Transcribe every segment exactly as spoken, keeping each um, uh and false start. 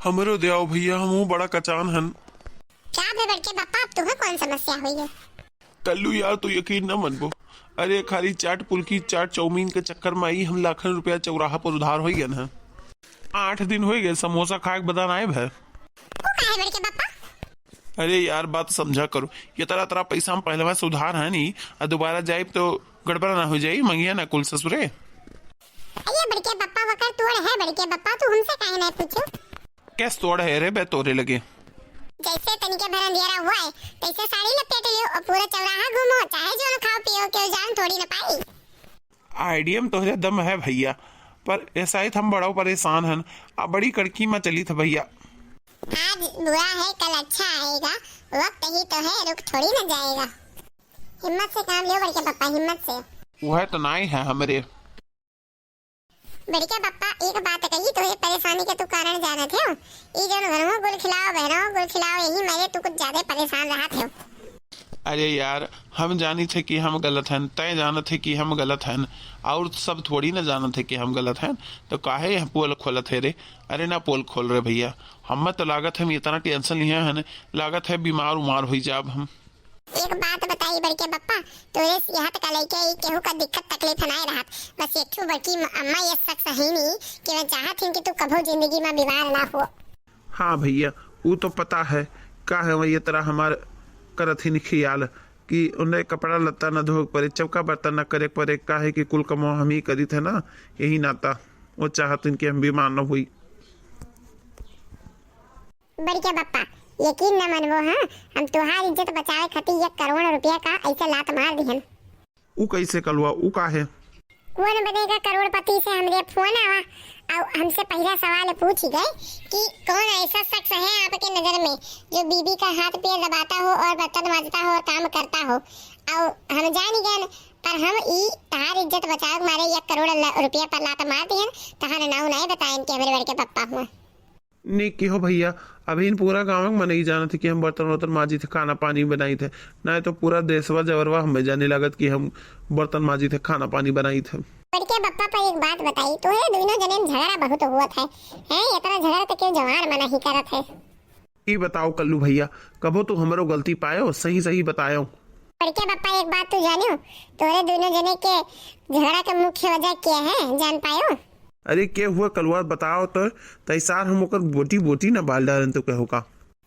हमरो दे आओ भइया, हमहू बड़ा कचान हन। का भे बड़के पप्पा, अब तुहे कौन समस्या हुई है? कल्लू यार, तू यकीन न मनबो। अरे, खाली चाट पुलकी, चाट चाउमीन के चक्कर में आई हम लाखन रुपया चौराहा पर उधार होइ गए हैं। आठ दिन होइ गए, समोसा खाए के बदा नाय भे। वो काहे बड़के पप्पा? अरे यार, बात समझा करो, ये तरह तरह पैसा हम पहले से उधार है नहीं, और दोबारा जाए तो गड़बड़ा ना हो जाई, मंगिया ना कुल ससुरे। अरे बड़के पप्पा, वकर तोड़ है बड़के पप्पा, तू हमसे काहे ना पूछो? कैस तोड़ है रे बे तोरे लगे? जैसे तनिके भर अंधियारा हुआ है, तैसे साड़ी लपेट लियो और पूरा चौराहा घूमो, चाहे जो खाओ पियो, क्यों जान थोड़ी न पाई। आइडिया में तोहरे दम है भइया, पर ऐसा ही हम बड़ा परेशान हन, आ बड़ी कड़की में चली था भइया। आज बुरा है, कल अच्छा आएगा, वक्त ही तो है, रुक थोड़ी ना जाएगा। हिम्मत से काम लियो बड़के पप्पा, हिम्मत से। वह तो नाई है हमरे। बड़के पप्पा, एक बात कही, तोहरे परेशानी के तू कारण जानत हो? ई जौन घरवा गुल खिलाओ, बहरवा गुल खिलाओ, यही मारे तू कुछ ज्यादा परेशान रहत हो। अरे यार, हम जानी थे कि हम गलत हन, तय जानत है कि हम गलत हन, और सब थोड़ी ना जानत है कि हम गलत हन, तो काहे यह पोल खोलत है रे? अरे ना पोल खोल रे भइया, हमें तो लागत है हम इतना टेंशन लिए हन, लागत है बीमार उमार हुई जाब हम। एक बात बताई बड़के पप्पा, तोरे सेहत का लेके ई केहू का दिक्कत तकलीफ नाय रहत, बस एक ठो बड़की म-, अम्मा ये शख्स है नहीं कि मैं चाहत हूँ कि तू कभो जिंदगी में बीमार ना हो। हाँ भइया, ऊ तो पता है, का है वही तरह हमार करत ही ख्याल कि उन्हें कपड़ा लत्ता न धोए के पड़े, चौका बर्तन न करे के पड़े, काहे कि कुल कमो हम ही करी थे ना, यही नाता वो चाहत हन कि हम बीमार न हुई। बड़के पप्पा, यकीन न मनबो, हाँ, हम तुहार इज्जत बचावे खातिर एक करोड़ रुपया का ऐसे लात मार दिहन। ऊ कैसे कलुआ, ऊ का है? कौन बनेगा करोड़पति से हमरे फोन आवा और हमसे पहला सवाल पूछ गए कि कौन ऐसा शख्स है आपके नजर में जो बीबी का हाथ पैर दबाता हो और बर्तन मांजता हो और काम करता हो, और हम जान गए, पर हम ई तहार इज्जत बचावे के मारे एक करोड़ ल-, रुपया पर लात मार दिहन, तहार नाव नहीं बताएन कि हमरे बड़के पप्पा हुआ। नी किहो भइया, अभी इन पूरा गाँव में नहीं जानत है कि हम बर्तन वर्तन माजी थे, खाना पानी बनाई थे, नहीं तो पूरा देशवा जवरवा हमें जाने लागत कि हम बर्तन माजी थे, खाना पानी बनाई थे। बड़के पप्पा पर एक बात बताई, तोहरे दोनों जने में झगड़ा बहुत हुआ था, हैं? इतना झगड़ा तो क्यों जवान मना ही करत है? ई बताओ कल्लू भइया, कबो तू हमरो गलती पायो, सही सही बतायो। बड़के पप्पा एक बात तू जानियो, तोहरे दोनों जने के झगड़ा के मुख्य वजह क्या है, जान पायो? अरे के हुआ कलुआ बताओ तो, तैसार हम ओकर बोटी बोटी न बाल डालन तो कहो का।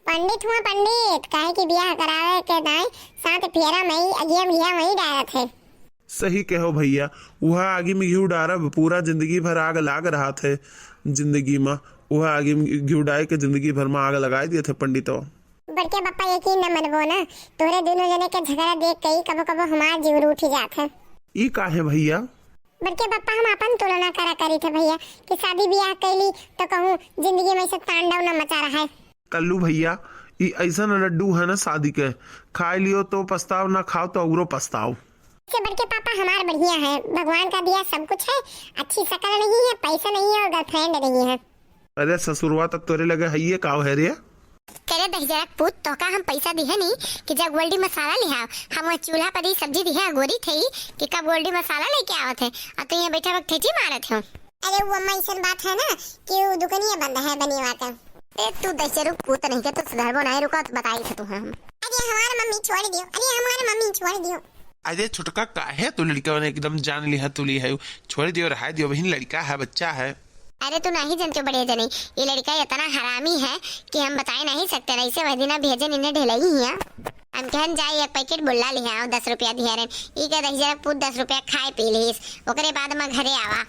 पंडित हुआ पंडित, काहे कि बियाह करावे के दाई सात फेरा में ही अगिया में घिया वही डालत है। सही कहो भइया, वह आगी में घिउ डारब, पूरा जिंदगी भर आग लाग रहत है जिंदगी में, वह आगी में घिउ डाल के जिंदगी भर में आग लगाई दिए थे पंडितवा। बड़के पप्पा यकीन न मनबो ना, तोहरे दोनों जने के झगड़ा देख के ही कबो कबो हमार जीव रूठ जात है। ई काहे भइया? बड़के पप्पा हम अपन तुलना करा करी थे भइया कि शादी बियाह कैली तो कहूँ जिंदगी में ऐसे तांडव न मचा रहा है। कल्लू भइया, ई ऐसन लड्डू है ना शादी के, खाए लियो तो पछताओ, ना खाओ तो औरो पछताओ। से बड़के पापा हमार बढ़िया है, भगवान का दिया सब कुछ है, अच्छी शकल नहीं है, पैसा नहीं है और गर्लफ्रेंड नहीं है। अरे ससुरवा, तब तोरे लगे हइये काव है रे? करे दहिजरक पूत, तोहका हम पैसा दिहे नी कि जा गोल्डी मसाला ले आओ, हम वह चूल्हा पर ही सब्जी दिहे अगोरी थे कि कब गोल्डी मसाला लेके आवत है, और तू यहाँ बैठा बैठ ठेठी मारत हो। अरे वो अम्मा, ऐसन बात है ना कि वो दुकनिया बंद है बनिया का। ए, तू दहिजरू पूत नहीं के, तू सुधरबो नहीं, रुका तो बताई थे तू हम। अरे हमार मम्मी छोड़ दियो, अरे हमार मम्मी छोड़ दियो। अरे छोटका, काहे तू लड़का ने एकदम जान लिहा, तू लिहा, छोड़ दियो, रहा दियो, बहिन लड़का है, बच्चा है। अरे तू नहीं जानते बड़े जने, ये लड़का इतना हरामी है कि हम बताए नहीं सकते, नहीं से वह दिना भेजे इन्हें ढेलई ही है। हम कहन जाए एक पैकेट बुल्ला लिहा आओ, दस रुपया दिहे रहन, ई के दहिजरक पूत दस रुपया खाए पी लीस, ओकरे बाद में घरे आवा।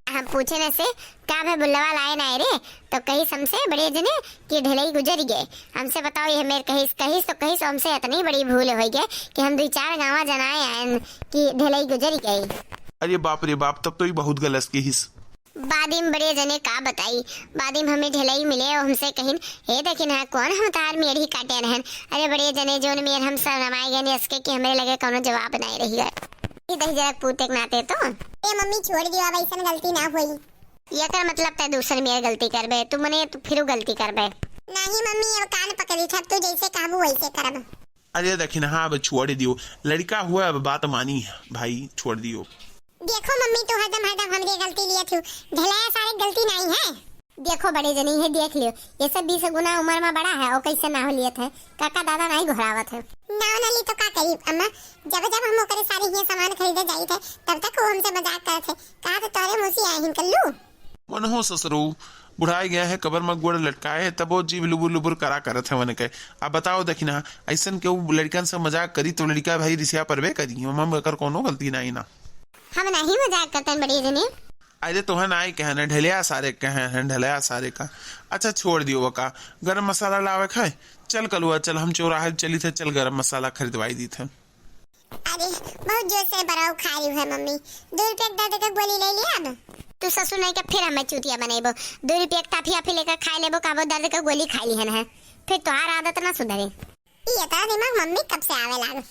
हम पूछे न से, का भे बुल्लवा लाए ना रे? तो कहिस हमसे बड़े जने कि ढेलई गुजर गए। हमसे बताओ, ये मेर कहिस, कहिस तो कहिस, हमसे इतनी बड़ी भूल हो गए कि हम दुई चार गाँव जनाए आयन कि ढेलई गुजर गए। अरे बाप रे बाप, तब तो ई बहुत गलत कहिस। बादिम बड़े जने का बताई, बादिम हमें ढेलई मिले और हमसे कहिन, "हे देखिन हा, कौन हम तार मेर ही काटे रहन।" अरे बड़े जने, जोन मेर हम सब रमाए गए असके कि हमरे लगे कौनो जवाब नहीं रही गए। ई दहिजरक पूते के नाते तो। ए मम्मी, छोड़ दियो, अब ऐसन गलती ना होई। एकर मतलब तै दूसर मेर गलती करबे, तू मने तू फिर गलती करबे। नहीं मम्मी, अब कान पकड़ी था, तू जैसे कहबू वैसे करब। अरे देखिन हा, अब छोड़ दियो, लड़का हुआ, अब बात मानी है भाई, छोड़ दियो। देखो मम्मी, तू हरदम हरदम हमरे गलती लिए थू, ढेलया सारे गलती नहीं है। देखो बड़े जनी, है देख लियो, ये सब बीस गुना उम्र मा बड़ा है और कैसे नाव लियत है, काका दादा नाहीं गोहरावत है। नाव ना ली तो का करी अम्मा, जब जब हम ओकरे सारे हियाँ सामान खरीदे जाइत है, तब तक वो हमसे मजाक करत है, कहा तो तोरे मुँह से आए हिन कल्लू। मन हो ससुरो, बुढ़ाई गया है, कबर मा गोड़ लटकाए है, तबो जीभ लुबुर लुबुर करा करत है वनके। अब बताओ दखिना, ऐसन केहू लड़िकन से मजाक करी तो लड़िका भाई रिसिया परबे करी, ओमा एकर कोनो गलती नाहीं ना। हम नाहीं मजाक करतन बड़े जनी। अरे तोहे नाहीं कहे हैं, ढलिया सारे कहे हैं, ढलिया सारे का। अच्छा छोड़ दियो वका, गरम मसाला लावे खाए। चल कलुआ चल, हम चौराहे चली थे, चल गरम मसाला खरीदवाई दी थे। अरे बहुत जोर से बराऊ खा रही है मम्मी, दो रुपया के दर्द का गोली ले लिया अब। तू ससुर नहीं के फिर हमें चूतिया बनेबो, दो रुपया के टाफी आफी लेकर खाए लेबो, कहबो दर्द का गोली खाई लिहन है, फिर तोहार आदत ना सुधरे। ये तो दिमाग मम्मी कब से आवे लाग।